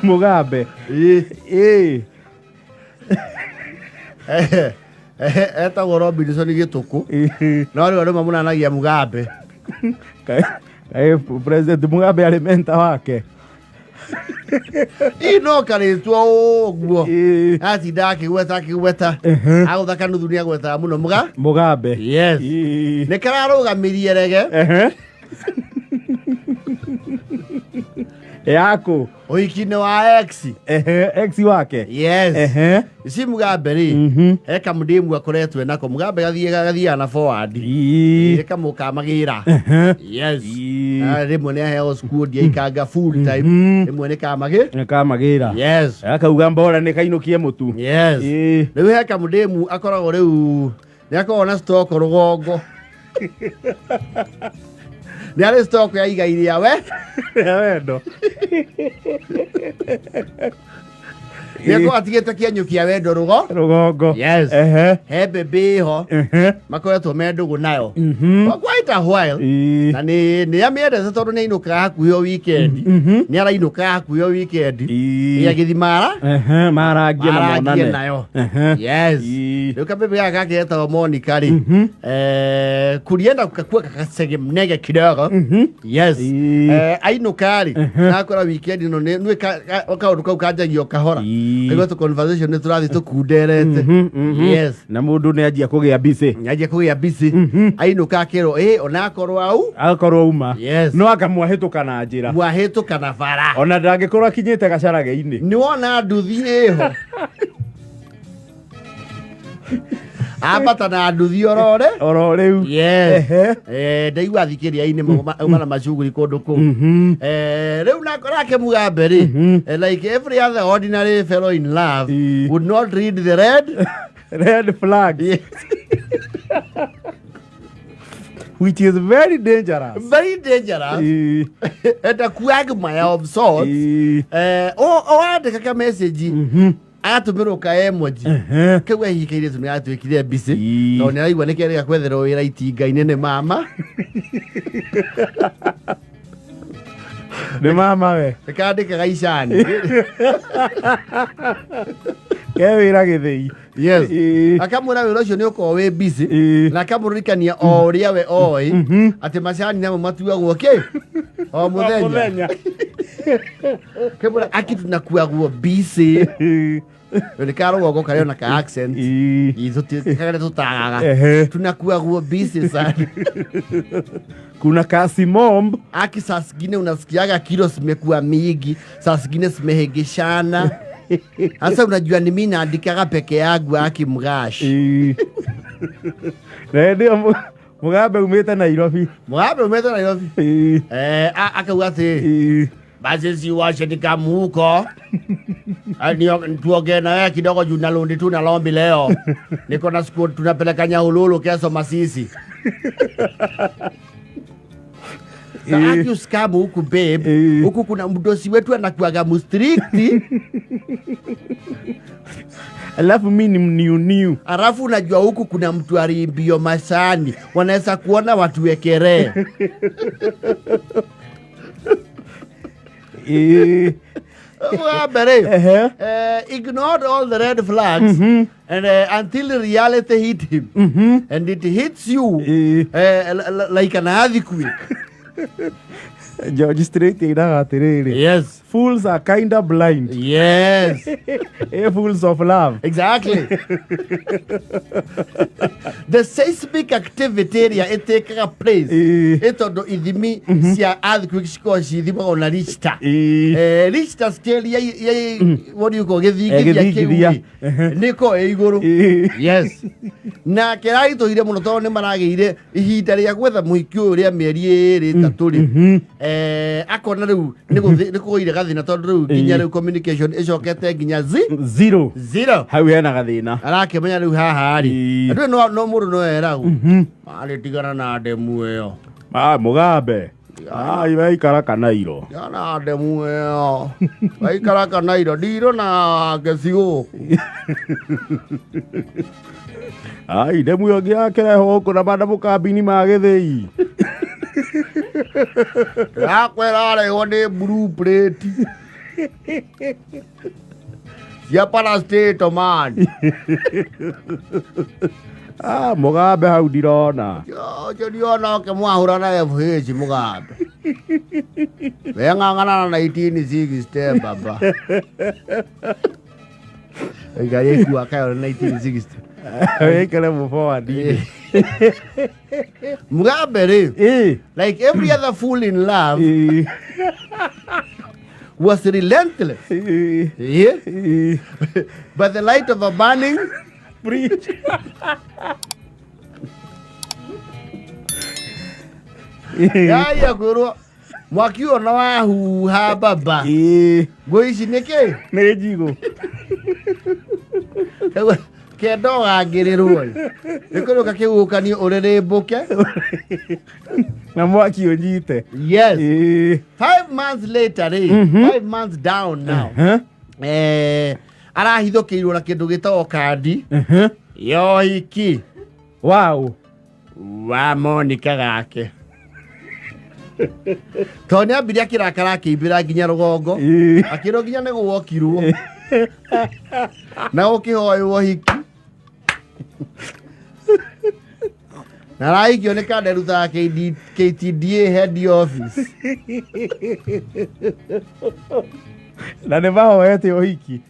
Mugabe. Ĩĩ. Ĩĩ. Etagwo Robinson Gĩtũkũ. Ĩĩ. No rĩu andũ mamũnanagia Mugabe. Kaĩ President Mugabe arĩ menta wake. Ii no karĩtwo ũguo. Ĩĩ. Atinda akĩgweta akĩgweta. Ehe. Agũtha kanuthu nĩ agwetaga mũno Muga. Mugabe. Yes. Ĩĩ. Nĩ kararũgamirie rege. Ehe. Yaku. Ũhiki-inĩ wa ex. Ehe, ex wake. Yes. Ehe. Ici Mugabe rĩ. He kamũndĩmu akoretwo enako. Mugabe gathiaga na forward. Ĩĩ. Kamũkamagĩra. Ehe. Yes. Ĩĩ. Ah, rĩmwe nĩ aheo squad ya ikanga full time. Rĩmwe nĩ kamagĩ. Nĩ kamagĩra. Yes. Akauga mbora nĩ kainũkie mũtu. Yes. Ĩĩ. Rĩu he kamũndĩmu akoragwo rĩu nĩ akoragwo na stock rũgongo. Nĩ arĩ stock ya igai rĩa we. Rĩa wendo. Nĩ akoragwo atigĩte kĩenyũ kĩa wendo rũgo. Rũgongo. Yes. Ehe. He mbembe ĩho Ehe. makoretwo me ndũgũ nayo. For quite a while. Ĩĩ. Na nĩ amĩendete tondũ nĩ ainũkaga hakuhĩ o weekend. Nĩ arainũkaga hakuhĩ o weekend. Ĩĩ. Ĩ agĩthiĩ mara. Ehe, marangie na Marangie monane. nayo. Ehe. Yes. Ĩĩ. Rĩu kabebe gaka gake getagwo Monica rĩ. Eh, kulienda kukakua kakasege mnege kidogo. Yes. Ĩĩ. Eh, ainũka rĩ, nakora weekend ĩno nĩ nĩ kaũndũ kau kanjagia o kahora. Ĩĩ. Kaigua tũ conversation nĩ tũrathiĩ tũkunderete. Yes. Na mũndũ nĩ anjia kũgĩa busy. Nyanjia kũgĩa busy. Ainũka akerwo ĩ onakorwo au. Agakorwo uma. Yes. No akamwahĩtũka na njĩra. Mwahĩtũka na bara. Ona ndangĩkorwo akinyĩte gacarage-inĩ. Nĩ wona nduthi ĩho. Ambata na nduthi orore. Oro rĩu. Yes. Ehe. Eh, ndaigua thikĩria-inĩ auma na macuguri kũndũ kũu. Eh, rĩu nake Mugabe rĩ, eh, like every other ordinary fellow in love Ĩĩ. would not read the red Red flag. Yes. Which is very dangerous. Very dangerous. Ĩĩ. And a quagmire of sorts. Ĩĩ. Eh, o wandĩka ka message agatũmĩrwo ka emoji. Ehe. Kau hihi kairĩtu nĩ gatuĩkire busy Ĩĩ. tondũ nĩ araigua nĩ kerĩga kwetherwo wĩra itinga-inĩ nĩ mama. Nĩ mama we. Nĩkandĩkaga icani. Ke wĩra gĩthĩi. Yes. Ĩĩ. Akamwĩra wĩra ũcio nĩ ũkorwo wĩ busy Ĩĩ. na akamũririkania o ũrĩa we oĩ atĩ macani namo matuagwo kĩ o mũthenya. Mũthenya. Kĩmwĩra aki tunakuagwo busy. Ĩĩ. Nĩ karũgongo karĩ ona ka accent. Ĩĩ. Ithuĩ karĩa tũtagaga. Ehe. Tunakuagwo busy sana. Kuna kasimomb. Aki saa zingine unasikiaga kilo zimekuwa mingi, saa zingine zimehegeshana. Sasa unajua ni mimi naandikaga peke yangu aki mgash. Ĩĩ. Na hĩndĩ ĩyo Mugabe umĩte Nairobi. Mugabe umete Nairobi. Ĩĩ. Eh, akauga atĩ Ĩĩ. basi si washe nikamuko. Tuongee na wewe kidogo juu nalundi tu na lombi leo. Niko na siku tunapeleka Nyahururu kesho Masisi. Sa Ĩĩ. aki usikamu huku babe. Ĩĩ. Huku kuna mdosi wetu anakuaga mustrikti. Alafu mi ni mniuniu. Alafu unajua huku kuna mtu aliimbio masani, wanaweza kuona watu wekeree. Ĩĩ. Mugabe rĩ, Ehe. Ignored all the red flags and until reality hit him. And it hits you Ĩĩ. Like an earthquake. George Strait ainaga atĩrĩrĩ. Yes. Fools are kinda blind. Yes. Fools of love. Exactly. The seismic activity ĩrĩa ĩtĩkaga place Ĩĩ. ĩ tondũ ithimi cia earthquake cikoragwo cithimagwo na Richter. Ĩĩ. Eh, Richter scale ya what do you call gĩthingithia kĩu Gĩthingithia. rĩ, nĩ ĩkoragwo ĩ igũrũ. Ĩĩ. Yes. Na kĩraritũhire mũno tondũ nĩ maragĩire ihinda rĩa gwetha mũhiki ũyũ rĩa mĩeri ĩrĩ ĩtatũ rĩ. Eh, akona rĩu nĩ kũgĩire gathĩna tondũ rĩu nginya Ĩĩ. rĩu communication ĩcokete nginya Zero. zero. Hau hena gathĩna. Arakĩmenya rĩu haha rĩ. Ĩĩ. Andũ no mũndũ no eragwo. Marĩ tigana na ndemu ĩyo. Ah, Mugabe. Ah, iwaikara kanairo. Tigana na ndemu ĩyo. Waikara kanairo ndirũ na ngeci gũkũ. Ai, ndemu ĩyo ngĩakĩrehwo gũkũ na banda mũkambini ma gĩthĩi. Yakwĩra arehwo nĩ blue plate. Cia parastato man. Ah, Mugambe hau ndirona. Ũcio ndiona oke mwahũra na FH Mugambe. Weng'ang'ana na 1960 baba. Ngari ĩkua kayo na 1960. Wĩkĩre mũbowadi. Mugambe rĩ, Ĩ. like every other fool in love, Ĩ. was relentless. Ĩ. Yeah? Ĩ. By the light of a burning Bridge. Yaya kwĩrwo mwaki ũyũ na wahuha baba. Ĩ. Ngũ ici nĩ kĩ? Nĩ njigũ. Kenda ũgangĩrĩrwo ĩ. Nĩ kũrĩũka kĩhuhũkanio ũrĩrĩmbũke. Na mwaki ũnyite. Yes. Ĩ. 5 months later rĩ, 5 months down now. Huh? Eh, arahithũkĩirwo na kĩndũ gĩtagwo kandi Uh-huh. ya ũhiki Wow. wa Monica gake. Tondũ nĩ ambire akĩrakara akĩimbĩra nginya rũgongo. Ĩ. Akĩrwo nginya nĩ gwokirwo na gũkĩhoywo ũhiki na arahikio nĩ kanderutaga KTDA head office. Na nĩ mahoete ũhiki.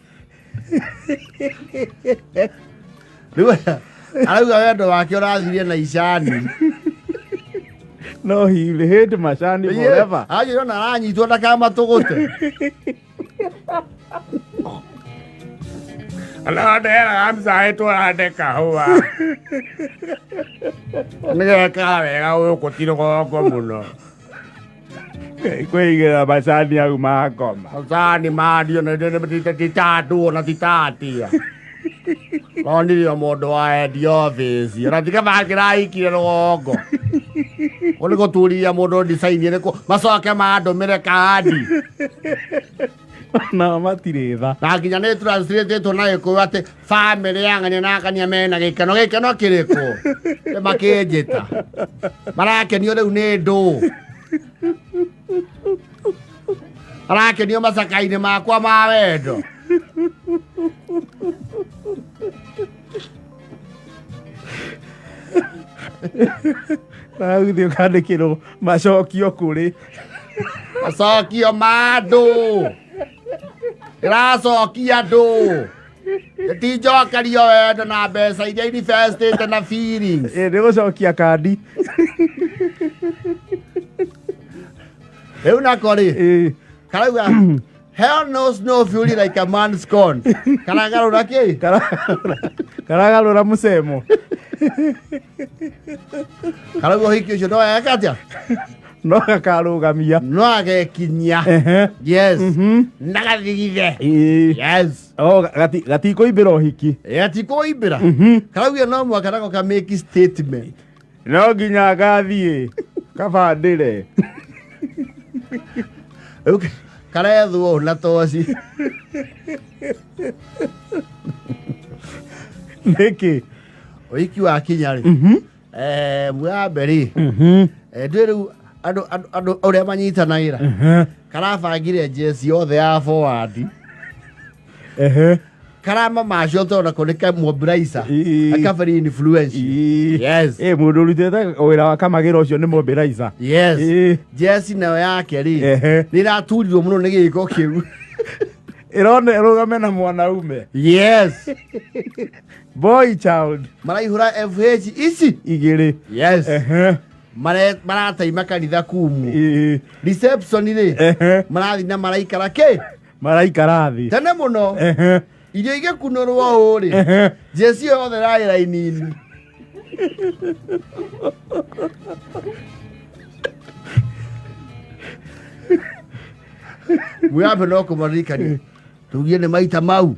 Rĩu arauga wendo wake ũrathirie na icani. No he will hate macani forever. Anjĩra ona aranyitwo ndakamatũgũte. Alondera mzae tũrande kahũa. Nĩgekaga wega gũkũ ti rũgongo mũno. Kwĩigĩra macani au ma ngoma. Macani mandio titandwo na titatia. Onirio mũndũ wa head office ona tiga bakĩrahikire rũgongo. Kũ nĩ gũturithia mũndũ design ĩrĩkũ macoke mandũmĩre kandi. Na matirĩ tha. Na nginya nĩ translatetwo na gĩkũyũ atĩ bamĩrĩ ya ng'ania na ng'ania mena gĩkeno. Gĩkeno kĩrĩkũ? Nĩ makĩnjĩta. Marakenio rĩu nĩ ndũ. Marakenio macaka-inĩ makwa ma wendo. Na ũgĩthiĩ ũkandĩkĩrwo macokio kũrĩ. Macokio ma andũ. Ĩracokia andũ. Tinjokerio wendo na mbeca iria investĩte na feelings. Ĩ, nĩ gũcokia kandi. Rĩu nako rĩ, Ĩ. karauga hell knows no fury like a man scorned. Karagarũra kĩ? Karagarũra mũcemo. Karauga ũhiki ũcio no eka atĩa? No gakarũgamia. No agekinyia. Ehe. Yes. Na gathigithe. Ĩ. Yes. Oh, gatikũimbĩra ũhiki. Gatikũimbĩra. Karauga no mũhaka nako ka make statement. No nginya gathiĩ kabandĩre. Rĩu karethwo ũũ na toci. Nĩkĩ? Ũhiki wakinya rĩ. Eh, Mugambe rĩ. Eh, ndũĩ rĩu andũ ũrĩa manyitanagĩra. Karabangire jeci yothe ya forward. Ehe. Karama macio tondũ nako nĩ kamobirizer. Ĩ. Aka very influential. Ĩ. Yes. Ĩ, mũndũ ũrutĩte wĩra wa kamagĩra ũcio nĩ mobilizer. Yes. Ĩ. Jeci nayo yake rĩ. Ehe. Nĩ ĩraturirwo mũno nĩ gĩko kĩu. Ĩrona ĩrũgame na mwanaume. Yes. Boy child. Maraihũra FH ici. Igĩrĩ. Yes. Ehe. Marataima kanitha kumu. Ĩ. Reception rĩ. Ehe. Marathiĩ na maraikara kĩ? Maraikara thĩ. Tene mũno. Ehe. Irio igĩkunũrwo ũũ rĩ. Ehe. Jeci ĩyo yothe ĩrarĩ raini-inĩ. Mugambe no kũmaririkania. Tugie nĩ maita mau.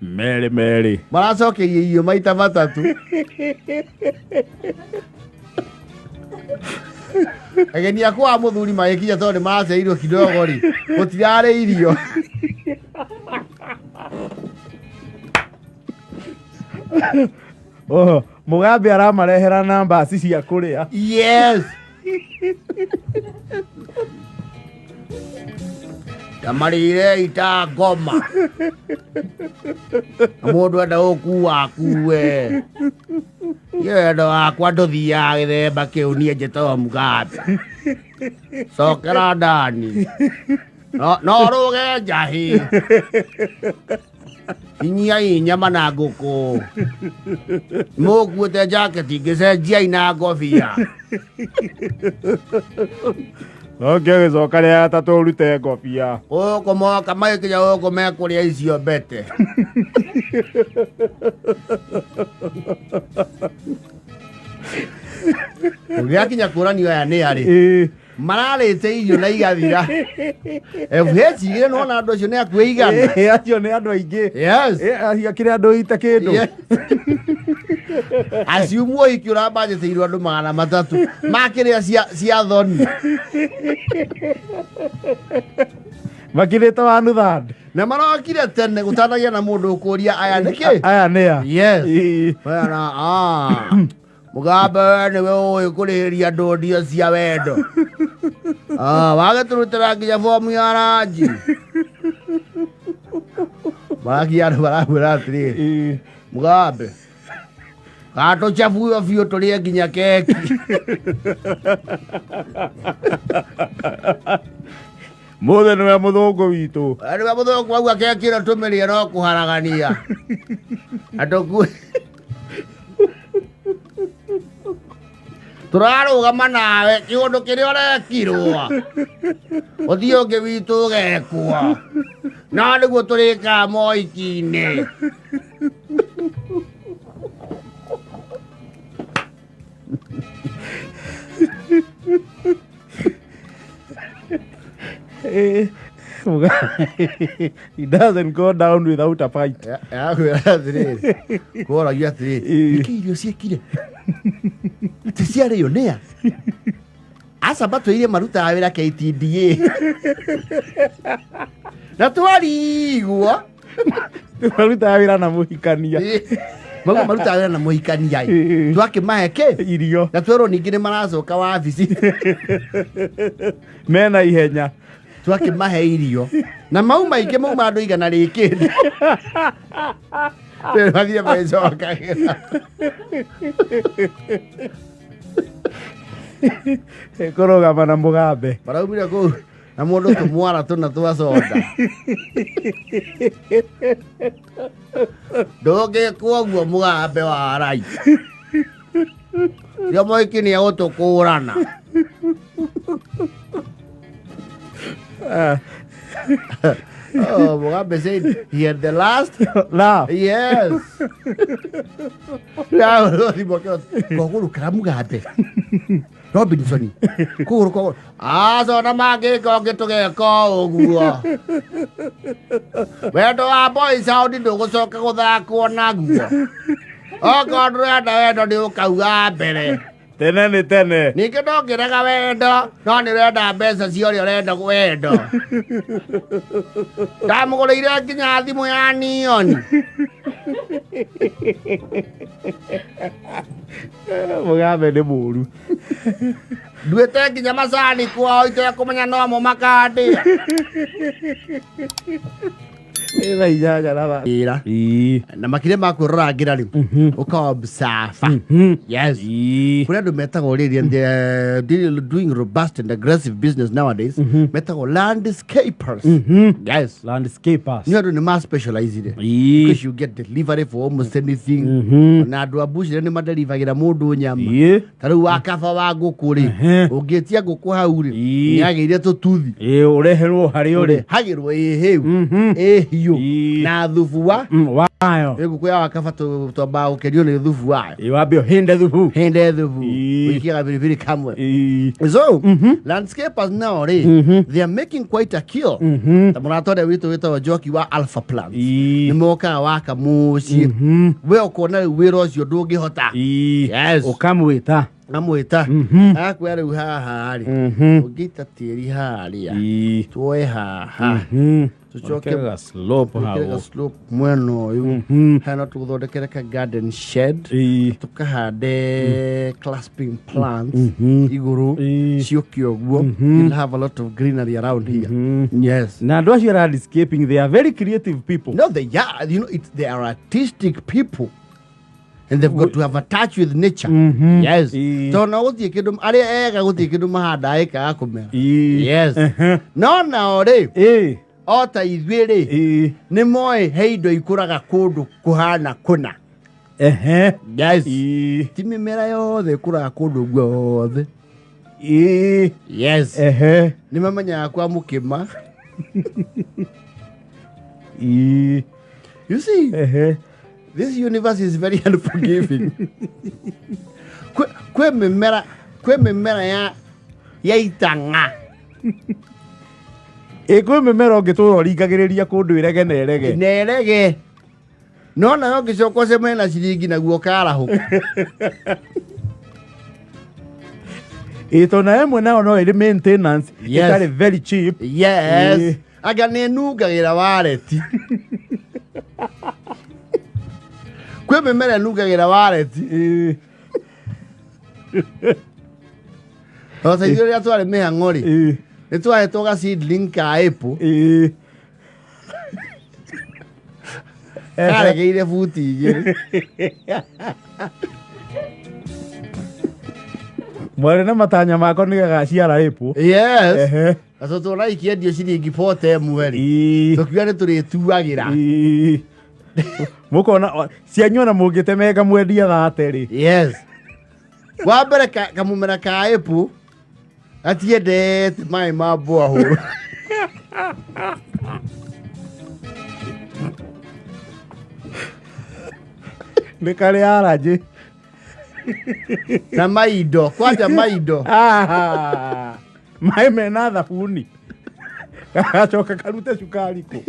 Merĩ merĩ. Maracokeirie irio maita matatũ. Ageni a kwa mũthuri magĩkinya tondũ nĩ maracereirwo kidogo rĩ, gũtirarĩ irio. Oh, Mugambe aramarehera namba cia kũrĩa. Yes. Tamarĩire ita ngoma. Na mũndũ enda gũkua akue. Niĩ wendo wakwa ndũthiaga gĩthemba kĩu niĩ njĩtagwo Mugabe. Cokera ndani. No rũge njahĩ. Inyia nyama na ngũkũ. Mũkuĩte jaketi ngĩcenjiai na ngobia. No ngä gĩcoka rĩa gatatũ ũrute ngobia. Gũkũ moka magĩkinya gũkũ mekũrĩa icio mbete. Ũgĩakinya kũranio aya nĩ arĩ Ĩĩ. mararĩte irio na igathira. FH igĩrĩ nĩwona andũ acio nĩ akuĩ igana. Ĩĩ, acio nĩ andũ aingĩ. Yes. Ĩĩ, akĩrĩ andũ ita kĩndũ. Yes. Aciumwo ũhiki ũrambanjĩtĩirwo andũ 300 makĩrĩa cia thoni. Makirĩte one third. Na marokire tene gũtanagia na mũndũ ũkũria aya nĩkĩ? Aya nĩ a. Yes. Ĩĩ. Wena, ah. Mugabe we nĩwe ũĩ kũrĩhĩria andũ ndio cia wendo. Ah, wagĩtũrutĩra nginya bomu ya ranji. Marakia andũ maramwĩra atĩrĩrĩ Ĩĩ. Mugabe. Gatũchabuo biũ tũrĩe nginya keki. Mũthĩ nĩwe mũthũngũ witũ. We nĩwe mũthũngũ wauga keki ĩno tũmĩrĩe no kũharagania. Andũ tũrarũgama nawe kĩũndũ kĩrĩa ũrekirwo ũthiĩ ũngĩ witũ ũgekwo no nĩguo tũrĩkaga moiki-inĩ. Ĩĩ. He doesn't go down without a fight. Yakwĩra atĩrĩrĩ kũragia atĩrĩrĩ Ĩĩ. nĩkĩ irio ciekire atĩ ciarĩo nĩa aca matwĩire marutaga wĩra KTDA na twarigwo Marutaga wĩra na mũhikania. mauga marutaga wĩra na mũhikania Ĩĩ. twakĩmahe kĩ Irio. na twerwo ningĩ nĩ maracoka wabici Mena ihenya. twakĩmahe irio na mau maingĩ mauma andũ igana rĩkĩndũ mathire magĩcokagĩra. Kũrũgama na Mugabe. Maraumire kũu na mũndũ tũmwara tũna twa soda. Ndũngĩkwo ũguo Mugabe wa rai. Cio mũhiki nĩ egũtũkũrana. Ah. Oh, Mugabe said he had the last Laugh. Yes. Kogũrũkĩra Mugabe. Robinson. Kũgũrũ kũgũrũ. Aca ona mangĩka ũngĩ tũgeka ũguo. Wendo wa boy sound ndũgũcoka gũthakwo naguo. Okorwo ndũrenda wendo nĩ ũkauga mbere. Tene nĩ tene. Ningĩ ndũngĩrega wendo no nĩ ũrenda mbeca cia ũrĩa ũrenda wendo. Ndamũgũrĩire nginya thimũ ya nioni. Mugabe nĩ mũru. Nduĩte nginya macani kwao itekũmenya no mo makandĩa. Ĩ thaa inyanya na thaa. Wĩra. Ĩĩ. Na makĩria ma kwĩrora ngĩra rĩ ũka observe. Yes. Ĩĩ. Kũrĩ andũ metagwo rĩrĩ and they're doing robust and aggressive business nowadays metagwo landscapers. Yes. Landscapers. Nĩ andũ nĩ ma specialized. Ĩĩ. Because you get delivery for almost anything. Na andũ a bucĩrĩ nĩ maderivagĩra mũndũ nyama. Ĩĩ. Ta rĩu wa kaba wa ngũkũ rĩ Ehe. ũngĩtia ngũkũ hau rĩ Ĩĩ. nĩ agĩire tũtuthi. Ĩĩ ũreherwo harĩa ũrĩ. Hagĩrwo ĩ hĩu ĩ hiũ Ĩĩ. na thubu wa Wayo. ĩ ngũkũ ya wakaba twambaga gũkenio nĩ thubu wayo. Ĩĩ wambe ũhĩnde thubu. Hĩnde thubu Ĩĩ. ũikie gabiribiri kamwe. Ĩĩ. So landscapers now rĩ they are making quite a kill. Ta mũrata ũrĩa witũ wĩtagwo Njoki wa Alpha Plants Ĩĩ. nĩ mokaga waka mũciĩ we ũkona rĩu wĩra ũcio ndũngĩhota. Ĩĩ. Yes. Ũkamwĩta. Amwĩta akwĩra rĩu haha rĩ ũngĩita tĩri harĩa Ĩĩ. tuoe haha Tũcoke ga slope twĩkĩre hau. ga slope mwena ũyũ. Mhm. Hena tũgũthondekere ka garden shed. Ĩĩ. Tukahande clasping plants Mhm. igũrũ Ĩĩ. ciũke ũguo. You'll have a lot of greenery around here. Yes. Na andũ acio landscaping, they are very creative people. No, they are. You know, they are artistic people. And they've got to have a touch with nature. Mhm. Yes. Ĩĩ. Tondũ no gũtirĩ kĩndũ arĩa ega gũtirĩ kĩndũ mahandaga ĩkaga kũmera. Ĩĩ. Yes. Ehe. No nao rĩ, Ĩĩ. o ta ithuĩ rĩ, Ĩĩ. nĩ moĩ he indo ikũraga kũndũ kũhana kũna. Ehe. Yes. Ĩĩ. Ti mĩmera yothe ĩkũraga kũndũ guothe. Ĩĩ. Yes. Ehe. Nĩ mamenyaga kwa mũkĩma. Ĩĩ. You see, Ehe. this universe is very unforgiving. Kwĩ mĩmera ya itang'a. Ĩ, kwĩ mĩmera ũngĩtũra ũringagĩrĩria kũndũ ĩrege na ĩrege. Na ĩrege. No nayo ũngĩcoka ũcemanie na ciringi naguo karahũka. Ĩ, tondũ na ĩmwe nayo no ĩrĩ maintenance Yes. ĩtarĩ very cheap. Yes. Ĩĩ. Anga nĩ ĩnungagĩra wareti. Kwĩ mĩmera ĩnungagĩra wareti. Ĩĩ. O ta ithuĩ rĩrĩa twarĩ mĩhang'o rĩ, Ĩĩ. nĩ twahetwo ga seedling ka apple Ĩĩ. karegeire buti 2. Mwarĩ na matanya mako nĩ gagaciara ĩpũ. Yes. Ehe. Na tondũ tuona ikĩendio ciringi 40 ĩmwe rĩ, Ĩĩ. tũkiuga nĩ tũrĩtuagĩra. Ĩĩ. Mũkona cianyu ona mũngĩtemenga mwendia thate rĩ. Yes. Wa mbere kamũmera ka apple gatiendete maĩ ma borehole. Nĩ karĩ arajĩ. Na maindo, kwanja maindo. Ah, maĩ mena thabuni gagacoka karute cukari kũ.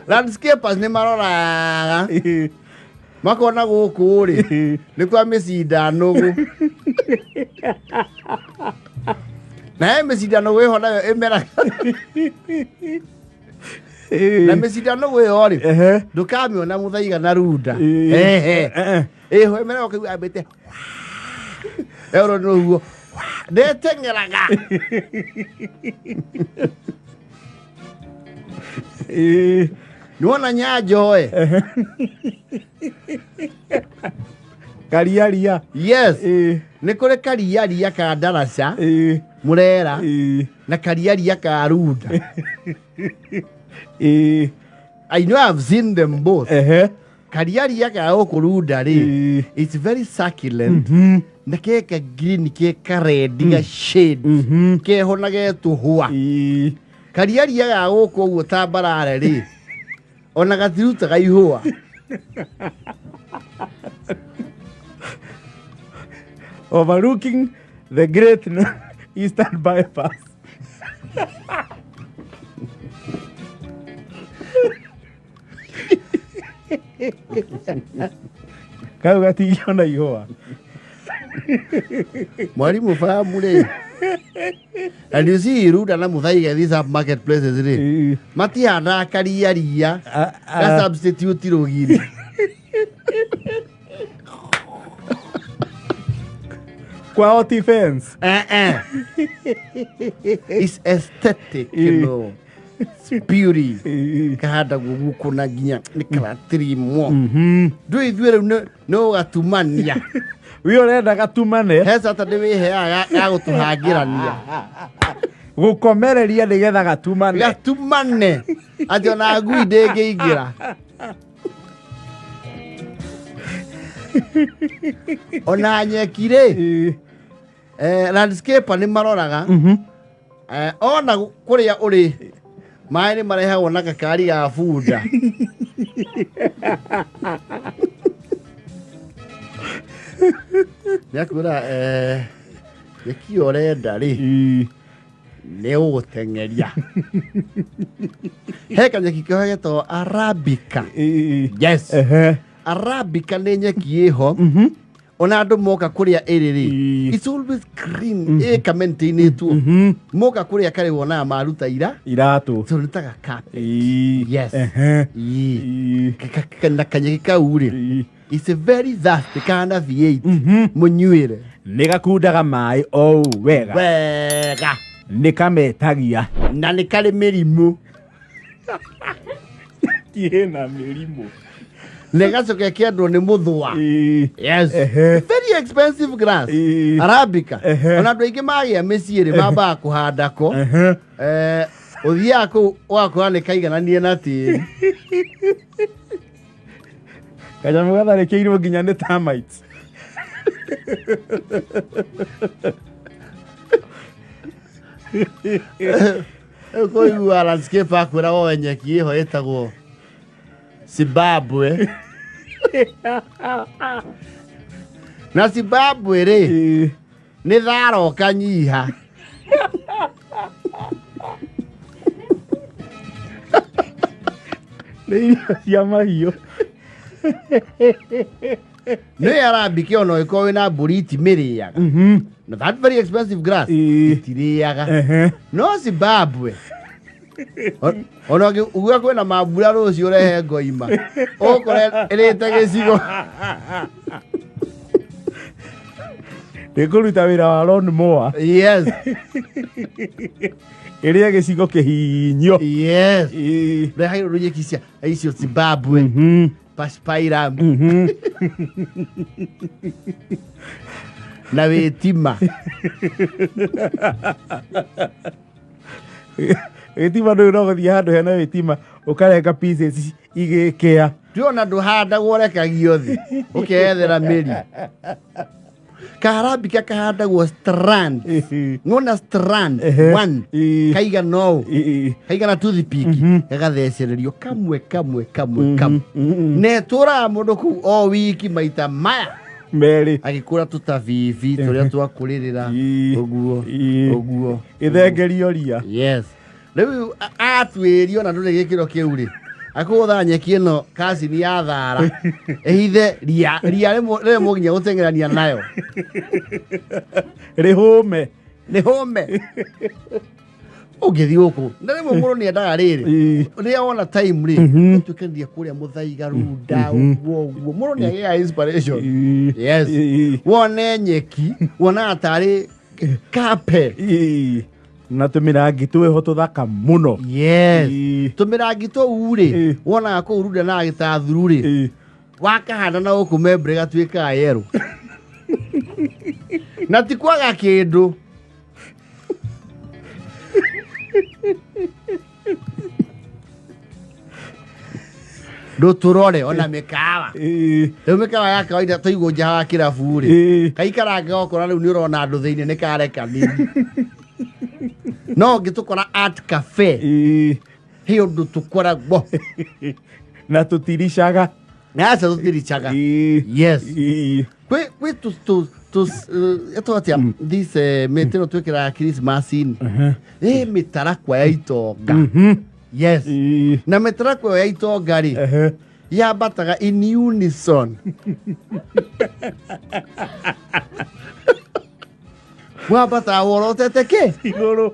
Landscapers nĩ maroraga Ĩĩ. makona gũkũ rĩ Ĩĩ. nĩ kwa mĩcinda nũgũ. Na he mĩcinda nũgũ ĩho nayo ĩmeraga. Ĩĩ. Na mĩcinda nũgũ ĩyo rĩ, Ehe. ndũkamĩona mũthaiga na runda. Ĩĩ. Ehe. Eh, Ĩho ĩmeraga ũkaigua yambĩte ĩro nĩguo ndĩteng'eraga. Ĩĩ. Nĩwona nyanjo ĩ. Kariaria. Yes. Ĩĩ. Nĩ kũrĩ kariaria ka ndaraca Ĩĩ. mũrera Ĩĩ. na kariaria ka runda. Ĩĩ. I know I've seen them both. Ehe. Kariaria ka gũkũ runda rĩ, Ĩĩ. it's very succulent. Mhm. Na ke ka green, ke ka red ga shade. Mhm. Keho na getũhũa. Ĩĩ. Kariaria ga gũkũ ũguo tambarare rĩ, ona gatirutaga ihũa. Overlooking the Great Eastern Bypass. Kau gatingĩona ihũa. Mwarimũ fahamu rĩ. And you see Runda na Muthaiga, these are market places rĩ. Ĩĩ. Matihandaga kariaria A- ga substitute rũgiri. Kwao ti fence. Eh eh. It's aesthetic, you Ĩĩ. know. It's beauty. Ĩĩ. Kahandagwo gũkũ na nginya nĩ karatirimwo. Mhm. Ndũĩ ithuĩ rĩu nĩ ũgatumania. We ũrenda gatumane He Saturday wĩheaga ga gũtũhangĩrania. gũkomereria nĩgetha gatumane. Gatumane. Atĩ ona ngui ndĩngĩingĩra. Ona nyeki rĩ, Ĩĩ. Landscaper nĩ maroraga. Mhm. Ona kũrĩa ũrĩ maĩ nĩ marehagwo na gakari ga bunda. Nĩ akwĩra nyeki ĩyo ũrenda rĩ, Ĩĩ. nĩ ũgũteng'eria. He kanyeki keho getagwo Arabica. Ĩĩ. Yes. Ehe. Arabica nĩ nyeki ĩho. Mhm. Ona andũ moka kũrĩa ĩrĩ rĩ, Ii. it's always green, ĩkamentinĩtwo. Moka kũrĩa karĩ wonaga maruta ira Iratũ. so nĩ ta gakape. Ii. Yes. Ehe. Ii. Ii. Na kanyeki kau rĩ, Ii. it's a very thirsty kana V8 mũnyuĩre. Nĩ gakundaga maĩ o ũũ wega. Wega. Nĩ kametagia. Na nĩ karĩ mĩrimũ. Kĩna mĩrimũ. Na ĩgacoka ĩkendwo nĩ mũthũa. Ii. Yes. Ehe. Very expensive grass. Ii. Arabica. Ehe. Ona andũ aingĩ magĩa mĩciĩ rĩ, mambaga kũhanda ko. Ehe. Ũthiaga kũu ũgakora nĩ kaigananie na tĩri. Kanyamũ gatharĩkĩirwo nginya nĩ termites. Rĩu kũigua landscape akwĩra woe nyeki ĩho ĩtagwo Zimbabwe. Na Zimbabwe rĩ, Ii. nĩ thara ũkanyiha. Nĩ irio cia mahiũ. Nĩ arambike ona ũngĩkorwo wĩna mbũri itimĩrĩaga. Na that very expensive grass Ii. itirĩaga. Ehe. No Zimbabwe ona uga kwĩna mambura rũciũ ũrehe ngoima ũkore ĩrĩte gĩcigo. Nĩ kũruta wĩra wa lawn mower. Yes. Ĩrĩe gĩcigo kĩhinyio. Yes. Ii. Rehairwo nyeki cia icio Zimbabwe, Paspairam na wĩtima. Gĩtima ndũĩ no gũthiĩ handũ hena wĩtima ũkarenga pieces igĩkĩa. Tuona ndũhandagwo, ũrekagio thĩ ũkeyethera mĩri. Kaharambika kahandagwo strand. Ng'ona strand Ehe. one Ii. kaigana ũũ, Ii. kaigana toothpick, gagathecererio kamwe kamwe kamwe kamwe, na ĩtũraga mũndũ kũu o wiki maita maya Merĩ. Agĩkũra tũtabibi tũrĩa twakũrĩrĩra. Ii. Ũguo. Ii. Ũguo. Ĩthengerio ria. Yes, rĩu atuĩrio na ndũrĩ gĩkĩro kĩu rĩ, akũgũtha nyeki ĩno kacini ya thara ĩhithe ria ria rĩmwe nginya gũteng'erania nayo. Rĩhũme. Nĩ hũme ũngĩthiĩ gũkũ na rĩmwe mũndũ nĩ endaga rĩrĩ, Ii. rĩrĩa wona time rĩ, ũtuĩkanĩria kũrĩa mũthaiga runda ũguo ũguo, mũndũ nĩ agĩaga inspiration. Ii. Yes. Ii. Wone nyeki wonaga tarĩ kape. Ii. Na tũmĩrangi twĩho tũthaka mũno. Yes. Ii. Tũmĩrangi tũu rĩ, Ii. wonaga kũu runda na gĩtathuru rĩ, Ii. wakahanda na gũkũ membre gatuĩkaga yerũ na ti kwaga kĩndũ. Ndũtũrore ona mĩkawa. Ii. Rĩu mĩkawa ya kawaida tũigwo nja wa kĩrabu rĩ, Ii. kaikaranga okora rĩu nĩ ũrona andũ thĩinĩ nĩ karekanĩri, no ũngĩtũkora art cafe, Ii. he ũndũ tũkoragwo. Na tũtiricaga. Naca tũtiricaga. Ii. Yes. Ii. Kwĩ tu tu tu ĩtwo atĩa this mĩtĩ ĩno twĩkĩraga Christmas-inĩ, ĩ mĩtarakwa ya itonga. Yes. Ii. Na mĩtarakwa ĩyo ya itonga rĩ, Ehe. yambataga in unison, wambataga worotete kĩ Igũrũ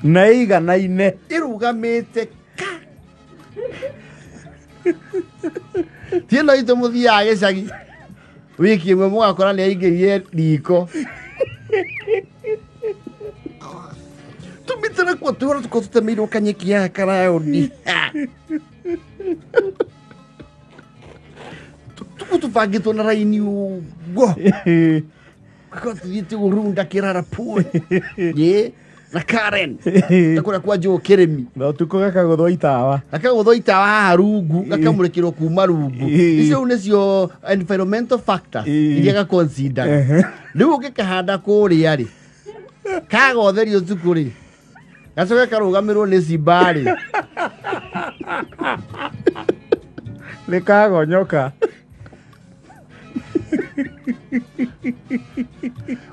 na iganaine. Ĩrũgamĩte ka ti ĩno itũ mũthiaga gĩcagi wiki ĩmwe mũgakora nĩ aingĩrire riko tũmĩtarakwa twĩona tũkorwo tũtemeirwo kanyeki ya karaũndi tuku tũbangĩtwo na raini ũguo, gũkorwo tũthiĩte gũrunda kĩrara pool ĩ na Karen na kũrĩa kwa Joe kĩrĩmi. Na ũtukũ gakagũthwo itawa. Gakagũthwo itawa haha rungu, gakamũrĩkĩrwo kuma rungu. Ĩ. Icio rĩu nĩcio environmental factors Ĩ. iria gaconsider. Rĩu ũngĩkahanda kũrĩa rĩ, kaga ũtheri ũtukũ rĩ, gacoke karũgamĩrwo nĩ simba rĩ. Nĩ kagonyoka.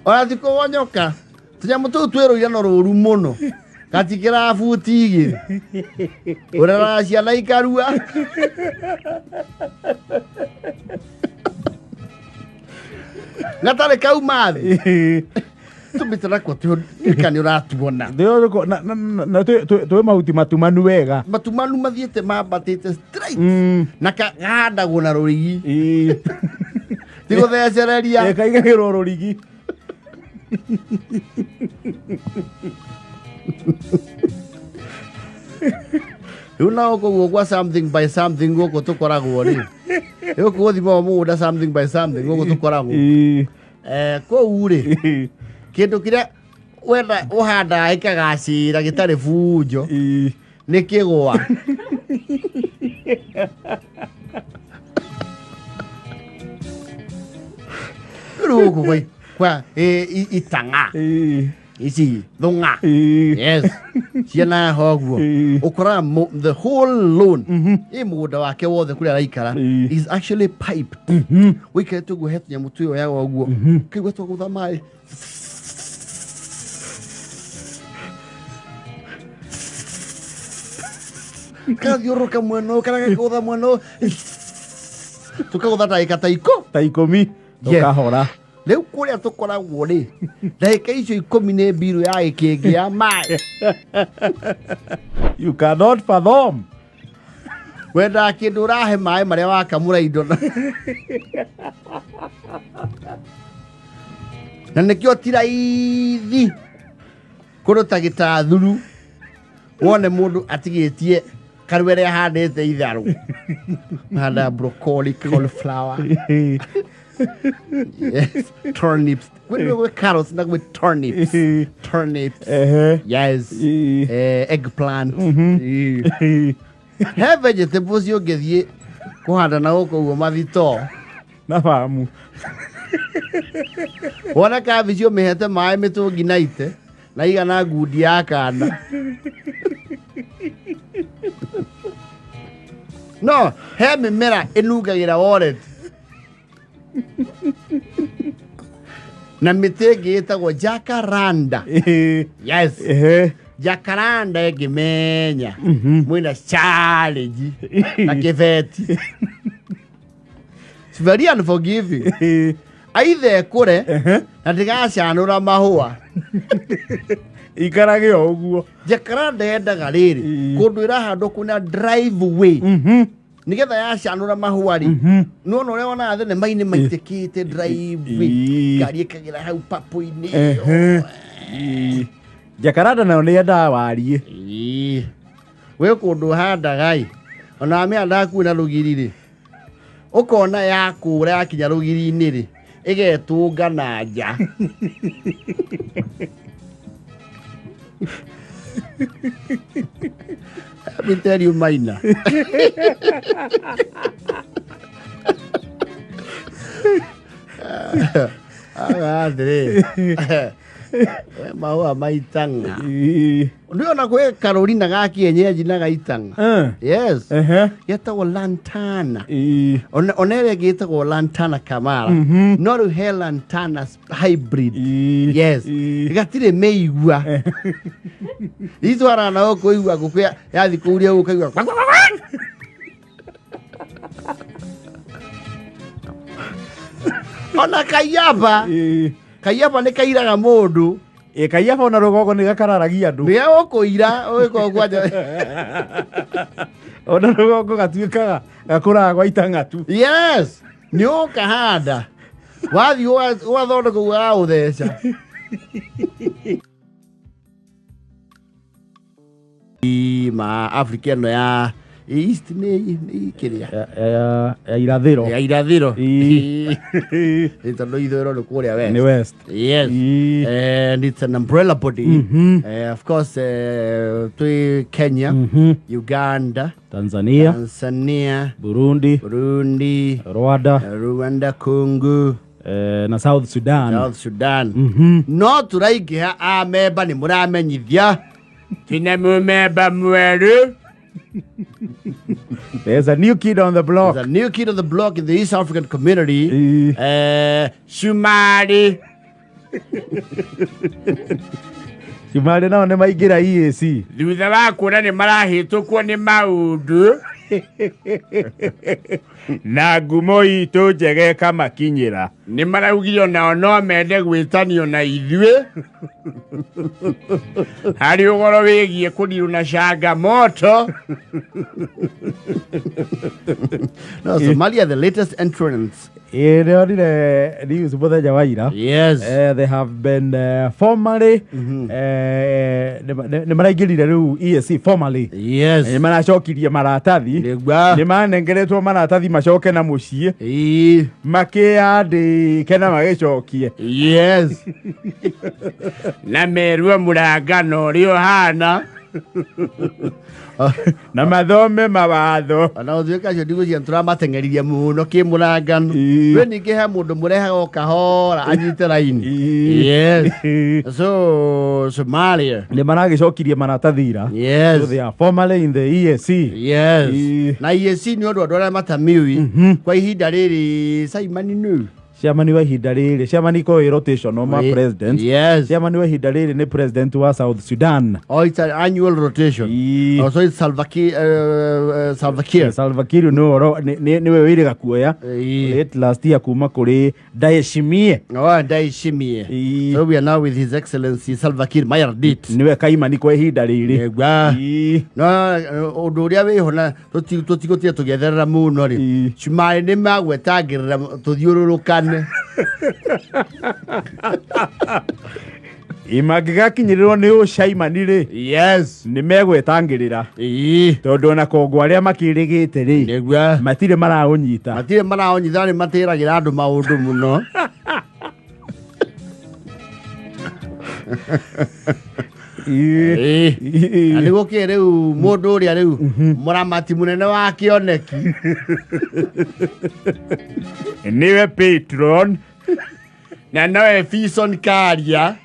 Ona ti kũgonyoka, tũnyamũ tũu twĩ rũirano rũru mũno, gatikĩraga buti 2, ũreraga ciana ikarua. Gatarĩ kauma thĩ. Tũmĩte nakuo tuĩka nĩ ũratuona. Na twĩ mahuti matumanu wega. Matumanu mathiĩte mambatĩte straight. Mm. Na kahandagwo na rũrigi. Ĩĩ. Ti gũthecereria. Ĩ, kaigagĩrwo rũrigi. Rĩu no kũguo gwa something by something gũkũ tũkoragwo rĩ. Gũkũ gũthima mũgũnda something by something gũkũ tũkoragwo. Ĩĩ. Eh, kũu rĩ kĩndũ kĩrĩa wenda ũhandaga gĩkagacĩra gĩtarĩ bunjo Ĩĩ. nĩ kĩgwa. Rĩu gũkũ kwa itang'a Ĩĩ. ici thũng'a. Ĩĩ. Yes, ciana hoguo. Ĩĩ. Ũkoraga the whole lawn ĩ mũgũnda wake wothe kũrĩa araikara Ĩĩ. is actually piped. Wĩikarĩte ũguo he tũnyamũ twĩyoyaga ũguo kaigua twagũtha maĩ. Kathiũrũrũka mwena ũyũ kana gakagũtha mwena ũyũ, tũkagũtha ndagĩka ta ikũ Ta 10. Yes. Tũkahora. Rĩu kũrĩa tũkoragwo rĩ, ndagĩka icio 10 nĩ mbirũ ya gĩkĩngĩ ya maĩ. You cannot fathom. Wendaga kĩndũ ũrahe maĩ marĩa wakamũra indo na nĩkĩo ti raithi kũndũ ta gĩtathuru wone mũndũ atigĩtie karwere ahandĩte itharũ, handaga broccoli, cauliflower, yes, turnips, gwĩ carrots na gwĩ turnips, turnips. Ehe. Yes. Ĩĩ. Eggplant. Ĩĩ. He vegetables ũngĩthiĩ kũhanda na gũkũ ũguo mathitoo Na famu. Wona kambici ũmĩhete maĩ mĩtũngi na ite na igana ngundi ya kana no he mĩmera ĩnungagĩra wallet na mĩtĩ ĩngĩ ĩtagwo jacaranda. Ĩĩ. Yes. Ehe. Jacaranda ĩngĩmenya mwĩna challenge na kĩbeti. It's very unforgiving. Ĩĩ. Aithe ĩkũre Ehe. na ndĩgacanũra mahũa. Ikarage o ũguo. Jacaranda yendaga rĩrĩ Ĩĩ. kũndũ ĩrahandwo kwĩna driveway nĩgetha yacanũra mahũa rĩ, nĩwona ũrĩa wonaga thenema-inĩ maitĩkĩte driveway, Ĩĩ. ngari ĩkagĩra hau papũ-inĩ. Ehe. Ĩĩ. Jacaranda nayo nĩ yendaga wariĩ. Ĩĩ. Wĩ kũndũ ũhandaga ĩ, ona mĩhandaga kuo na rũgiri rĩ, ũkona yakũra yakinya rũgiri-inĩ rĩ, ĩgetũnga na nja. Let me tell you, Maina. Aga atĩrĩ, we mahũa maitang'a. Ĩĩ. Nĩona gwĩ karũri na ga kienyeji na gaitang'a. Eh. Yes. Ehe. Getagwo lantana. Ĩĩ. Ona ĩrĩa ĩngĩ ĩtagwo lantana kamara. No rĩu he lantana hybrid. Ĩĩ. Yes. Ĩĩ. Gatirĩ mĩigua. Itwaraga na gũkũ igua ngũkũ yathi kũuria ũguo ũkaigua kwa, kwa, kwa, kwa. Ona kaiyaba. Ĩĩ. Kaiyaba nĩ kairaga mũndũ. Ĩ, kaiyaba ona rũgongo nĩ gakararagia andũ. Nĩ gegũkũira ũgĩkorwo kwanja. Ona rũgongo gatuĩkaga gakũraga gwa itang'atu. Yes, nĩ ũkahanda wathiĩ ũgathondeka ũguo gagũtheca. Ma Africa ĩno ya East nĩ kĩrĩa Ya irathĩro. ya irathĩro. Ĩĩ. Ĩ, tondũ ithũĩro nĩ kũrĩa west. Nĩ west. Yes. Ĩĩ. And it's an umbrella body. Of course, twĩ Kenya, Uganda, Tanzania, Tanzania, Burundi, Burundi, Rwanda, Rwanda, Congo, na South Sudan. South Sudan. No tũraingĩha amemba nĩ mũramenyithia twĩna mũmemba mwerũ. There's a new kid on the block. There's a new kid on the block in the East African community. Ĩĩ. Shumari. Cumarĩ nao nĩ maingĩra EAC. Thutha wa kuona nĩ marahĩtũkwo nĩ maũndũ. Na ngumo itũ njega ĩkamakinyĩra. Nĩ maraugire onao no mende gwĩtanio na ithuĩ harĩ ũhoro wĩgiĩ kũnirwo na changamoto. No, Somalia, the latest entrants. Ĩ nĩonire news mũthenya wa ira. Yes. They have been formally nĩ maraingĩrire rĩu EAC formally. Yes. Nĩ maracokirie maratathi. Nĩguo. Nĩ manengeretwo maratathi macoke na mũciĩ. Ĩĩ. Makĩyandĩke na magĩcokie. Yes. Na merwo mũrangano ũrĩa ũhana. Na mathome mawatho. Ona gũtuĩka acio ndigũcia tũramateng'eririe mũno kĩmũrangano. Ĩĩ. Kwĩ ningĩ he mũndũ mũrehaga o kahora anyite raini. Ĩĩ. Yes. So Somalia. Nĩ maragĩcokirie maratathi ira. Yes. So they are formally in the EAC. Yes. Ĩĩ. Na EAC nĩ ũndũ andũ arĩa matamiũĩ kwa ihinda rĩrĩ Simon nũ. Chairman wa ihinda rĩrĩ, chairman iko ĩ rotation ma president. Yes. Chairman wa ihinda rĩrĩ nĩ president wa South Sudan. Oh, it's an annual rotation. Ĩĩ. Oh, so it's Salva Kiir. Salva Kiir. Salva Kiir nĩwe wĩrĩga kuoya Ĩĩ. late last year kuma kũrĩ Ndayishimiye. Oh, Ndayishimiye. Ĩĩ. So we are now with His Excellency Salva Kiir Mayardit. Nĩwe kaimani kwa ihinda rĩrĩ. Nĩguo. Ĩĩ. No ũndũ ũrĩa wĩho na tũtigũtire tũgĩetherera mũno rĩ, Ĩĩ. cumarĩ nĩ magwetangĩrĩra tũthiũrũrũkane. Ĩ mangĩgakinyĩrĩrwo nĩ ũcaimani rĩ, Yes. nĩ megwetangĩrĩra. Ĩĩ. Tondũ ona Kongo arĩa makĩrĩgĩte rĩ, Nĩguo. matirĩ maraũnyita. Matirĩ maraũnyita, nĩ matĩragĩra andũ maũndũ mũno. Ĩĩ. Ĩĩ. Na nĩ gũkĩrĩ rĩu mũndũ ũrĩa rĩu mũramati mũnene wa kĩoneki. Nĩwe patron. Na nowe Fison Karia.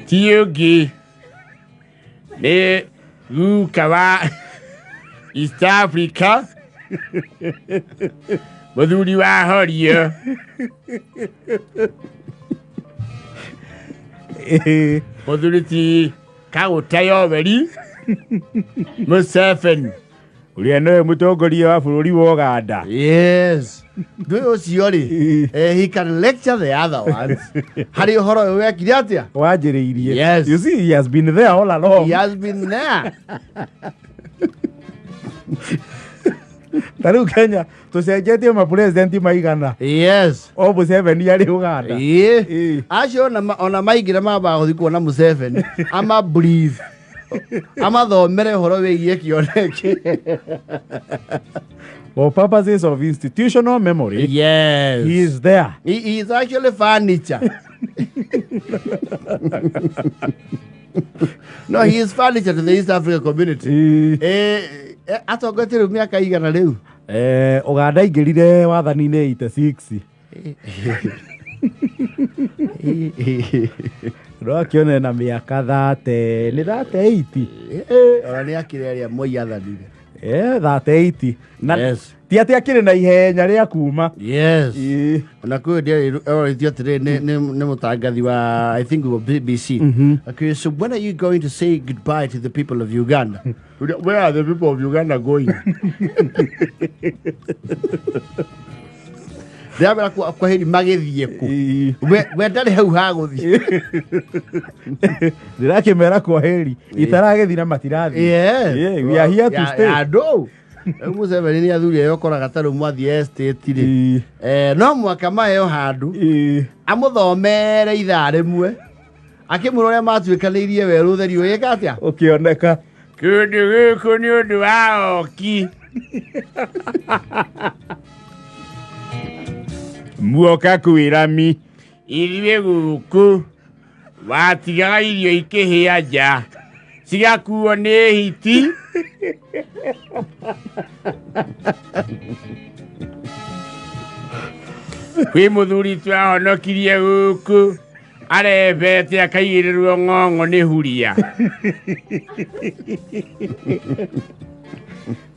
Ti ũngĩ nĩ guka wa East Africa, mũthuri wa Horio. Ĩĩ. Mũthuri ti Kaguta Yoweri Museveni. Ũrĩa nĩwe mũtongoria wa bũrũri wa Ũganda. Yes. Ndũĩ ũcio rĩ, he can lecture the other ones. Harĩ ũhoro ũyũ wekire atĩa? Wanjĩrĩirie. Yes. You see, he has been there all along. He has been there. Ta rĩu Kenya tũcenjetie mapresident maigana. Yes. O Museveni arĩ Ũganda. Ĩĩ. Ĩĩ. Acio ona maingĩra mambaga gũthiĩ kuona Museveni ama brief amathomere ũhoro wĩgiĩ kĩoneki. For purposes of institutional memory, Yes. he is there. He is actually furniture. No, he is furniture to the East Africa community. Ĩĩ. Atongoretie rĩu mĩaka igana rĩu? Ũganda aingĩrire wathani-inĩ 86. No akĩone na mĩaka 30, nĩ 38. Ona nĩ akĩrĩ arĩa Moi athanire. 38. Na Yes. ti atĩ akĩrĩ na ihenya rĩa kuma. Yes. Ĩĩ. Ona kwĩ ndĩorĩtio atĩrĩ nĩ mũtangathi wa I think wa BBC. Okay, so when are you going to say goodbye to the people of Uganda? Where are the people of Uganda going? Ndĩramera kwa heri magĩthiĩ kũ? Ĩĩ. We ndarĩ hau ha gũthiĩ. Ndĩrakĩmera kwa heri itaragĩthiĩ na matirathiĩ. Yes. Yeah, we are here to stay. Ya ndũ. Rĩu Museveni nĩ athuri arĩa ũkoraga ta rĩu mwathiĩ estate rĩ. Ĩĩ. No mwaka maheo handũ Ĩĩ. amũthomere ithaa rĩmwe akĩmwĩra ũrĩa matuĩkanĩirie werũ ũtheri ũgĩka atĩa? Ũkĩoneka. Kũndũ gũkũ nĩ ũndũ wa oki. Muoka kwĩra mi. Ithuĩ gũkũ watigaga irio ikĩhĩa nja cigakuo nĩ hiti. Kwĩ mũthuri twahonokirie gũkũ arebete akaigĩrĩrwo ng'ong'o nĩ huria.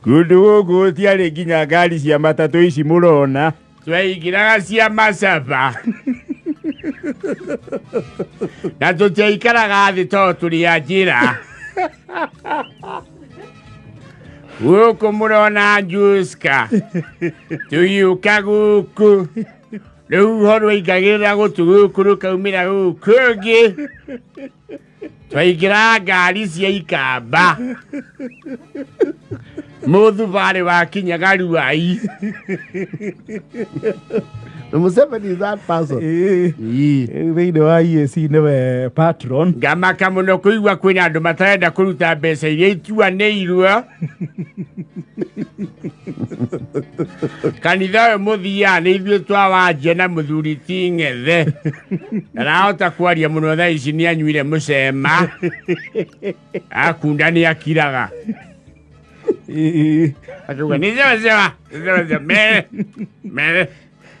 Kũndũ gũkũ gũtiarĩ nginya ngari cia matatũ ici mũrona. Twaingĩraga cia macaba na tũtiaikaraga thĩ tondũ tũrĩ a njĩra. Gũkũ mũrona Juska tũgĩũka gũkũ rũhuho rwaingagĩrĩra gũtũ gũkũ rũkaumĩra gũkũ ũngĩ twaingĩra ngari cia ikamba mũthubarĩ wakinyaga Ruai. Museveni is that person. Ĩĩ. Thĩinĩ wa EAC nĩwe patron. Ngamaka mũno kũigua kwĩna andũ matarenda kũruta mbeca iria ituanĩirwo. Kanitha ũyũ mũthiaga nĩ ithuĩ twawanjia na mũthuri ti Ng'ethe. Ndarahota kwaria mũno thaa ici nĩ anyuire mũcema. Akunda nĩ akiraga. Ĩĩ. Akiuga nĩ cewa cewa, cewa cewa, mere, mere.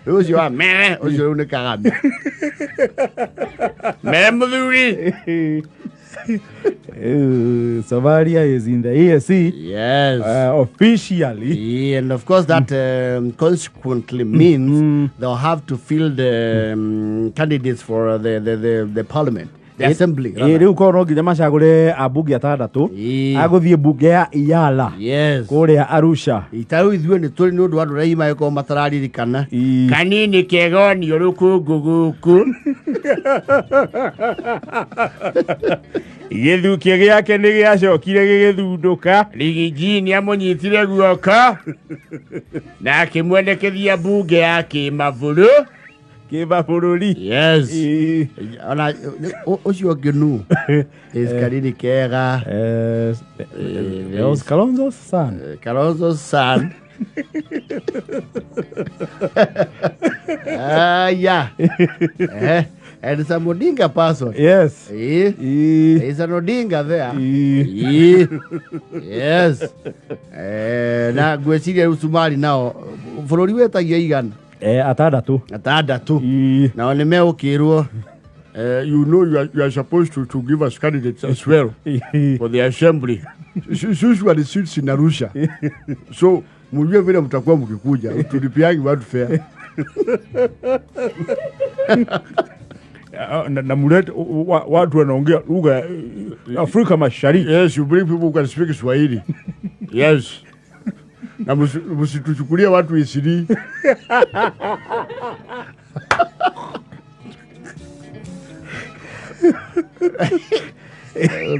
Rĩu ũcio wa mere ũcio rĩu nĩ Kagame. Mere mũthuri. Somalia is in the EAC. Yes. Officially. Yeah, and of course that consequently means they'll have to field candidates for the parliament, the assembly. Ĩ, rĩu korwo no nginya macagũre ambunge atandatũ Ĩĩ. agũthiĩ mbunge ya Iyala Yes. kũrĩa Arusha. Itarũ ithuĩ nĩ tũrĩ nĩ ũndũ wa andũ arĩa magĩkorwo matararirikana. Ĩĩ. Kanini kegonio rũkũngũ gũkũ. Gĩthukio gĩake nĩ gĩacokire gĩgĩthundũka. Rigiji nĩ amũnyitire guoko na akĩmwendekithia mbunge ya kĩmabũrũ. Kĩmabũrũri. Yes. Ĩĩ. Ona ũcio ũngĩ nũ? Is Kanini Kega. Leos Kalonzo's son. Kalonzo's son. Yeah. And some Odinga person. Yes. Eh? Ĩĩ. There is an Odinga there. Ĩĩ. Eh. Yes. Na ngwĩciria rĩu Somali nao bũrũri wĩtagio igana Atandatũ. atandatũ Ĩĩ. nao nĩ megũkĩrwo You know you are supposed to give us candidates as well Ĩĩ. for the assembly. Usually seats in Arusha. So mjue vile mtakuwa mkikuja tulipiangi watu fair. Na mulete watu wanaongea lugha ya Afrika Mashariki. Yes, you bring people who can speak Swahili. Yes. Na msituchukulie watu isiri.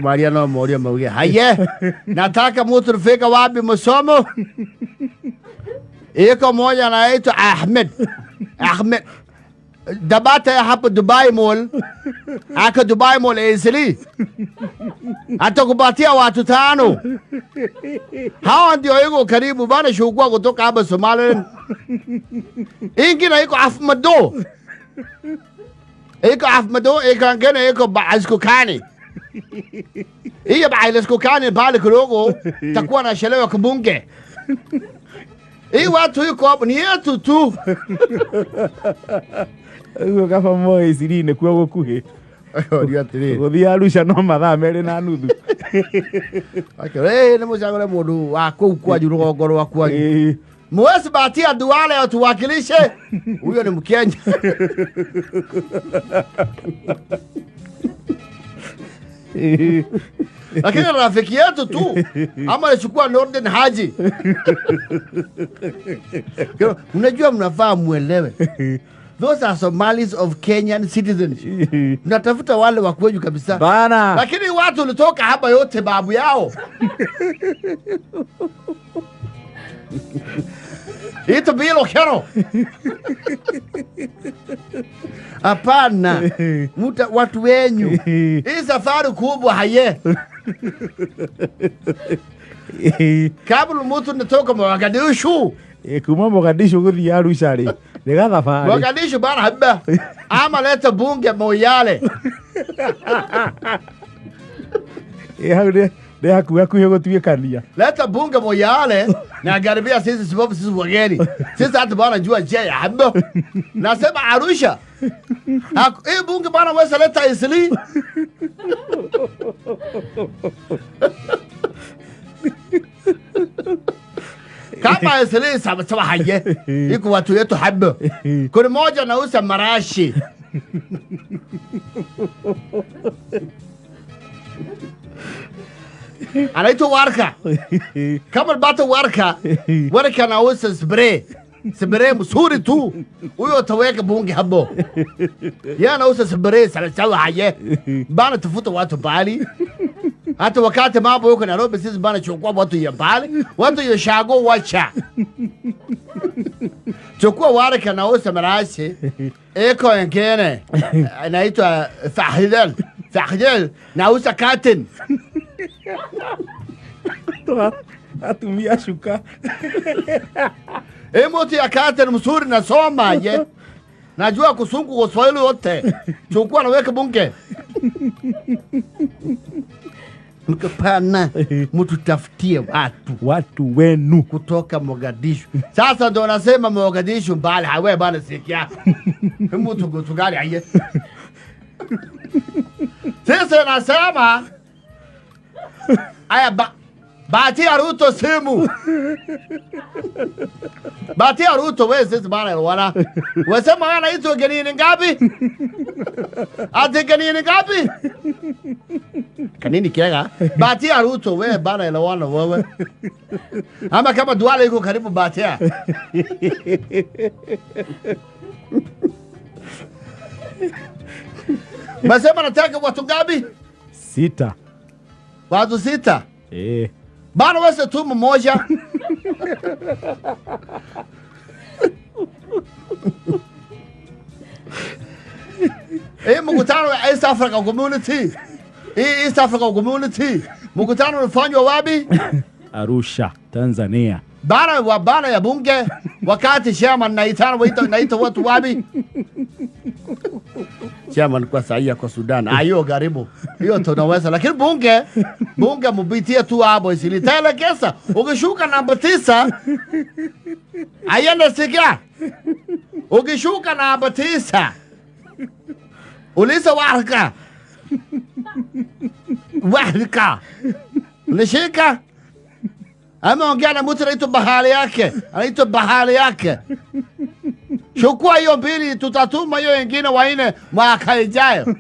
Maria no moria mauge haye nataka mtu rufika wapi msomo iko moja anaitwa Ahmed Ahmed Dabata ya hapa Dubai Mall aka Dubai Mall easily atakupatia watu 5. Hawa ndio iko karibu bana shukua kutoka hapa Somaliland. Ingine iko Afmado. Iko Afmado, iko ngine iko Baaskukani. Hiyo Baaskukani pale kidogo takuwa na shelewa kubunge. Hii watu iko hapo ni yetu tu. Ũguo kaba moe isiri nĩkuo gũkuhĩ. Oria atĩrĩrĩ. Gũthiĩ Arusha no mathaa merĩ na nuthu. Akĩra, nĩ mũcagũre mũndũ wa kũu kwanyu rũgongo rwa kwanyu. Ĩĩ. Mwezi batia Duale atuwakilishe. Huyo ni Mkenya. Ĩĩ. Lakini rafiki yetu tu ama alichukua Norden Haji. Unajua mnafaa muelewe. Those are Somalis of Kenyan citizenship. Mnatafuta wale wa kwenyu kabisa. Bana. Lakini watu walitoka hapa yote babu yao. Ito bilo kero. Hapana. Muta watu wenyu. Hii safari kubwa haye. Kabla mtu natoka Mogadishu. Kuma Mogadishu gũthiĩ Arusha rĩ. Nĩ gathabarĩ. Mogadishu bana haba. Ama leta bunge Moyale. Hau nĩ hakuhĩ hakuhĩ gũtuĩkania. Leta bunge Moyale na garibia sisi sababu sisi wageni. Sisi hata bana jua njia ya haba. Nasema Arusha. Hii bunge bana wesa leta Isli. Kama Isli sawa sawa haye. Iko watu yetu haba. Kuna moja nausa marashi. Anaitwa Warka. Kama ulipata Warka, Warka anauza spray. Spray mzuri tu. Huyo utaweka bunge hapo. Yeye anauza spray sana sana haye. Bana tafuta watu mbali. Hata wakati mambo yuko Nairobi sisi bana chukua watu ya mbali, watu ya shago wacha. Chukua Warka anauza marashi. Eko ingine inaitwa Fahidel. Fahidel nauza curtain. Atumia shuka. Emoti ya curtain mzuri nasoma ye. Najua kusungu kwa Kiswahili yote. Chukua naweka bunge. Mkapana mtutafutie watu Watu wenu. kutoka Mogadishu. Sasa ndo nasema Mogadishu mbali, hawe bana sikia. Mtu kutugali aye. Sasa nasema aya batia Ruto simu. Batia Ruto wewe sisi bana wana. Wasema wana hizo genini ngapi? Ati genini ngapi? Kanini kiega? Batia Ruto wewe bana elewana wewe. Ama kama Duale yuko karibu batia. Masema nataka watu ngapi? 6. Watu 6. Eh. Bana wewe tu mmoja. Mkutano wa East Africa Community. East Africa Community. Mkutano ulifanywa wapi? Arusha, Tanzania. Bana wa bana ya bunge wakati chairman naitana waita naita watu wapi? Chairman kwa sahi kwa Sudan. Hiyo karibu. Hiyo tunaweza lakini bunge mbitie tu hapo isilitelekeza. Ukishuka namba 9 ayenda sikia. Ukishuka namba 9 uliza Warka. Warka. Nishika. Ameongea na mtu anaitwa bahari yake. Anaitwa bahari yake. Chukua hiyo 2 tutatuma hiyo nyingine 4 mwaka ijayo.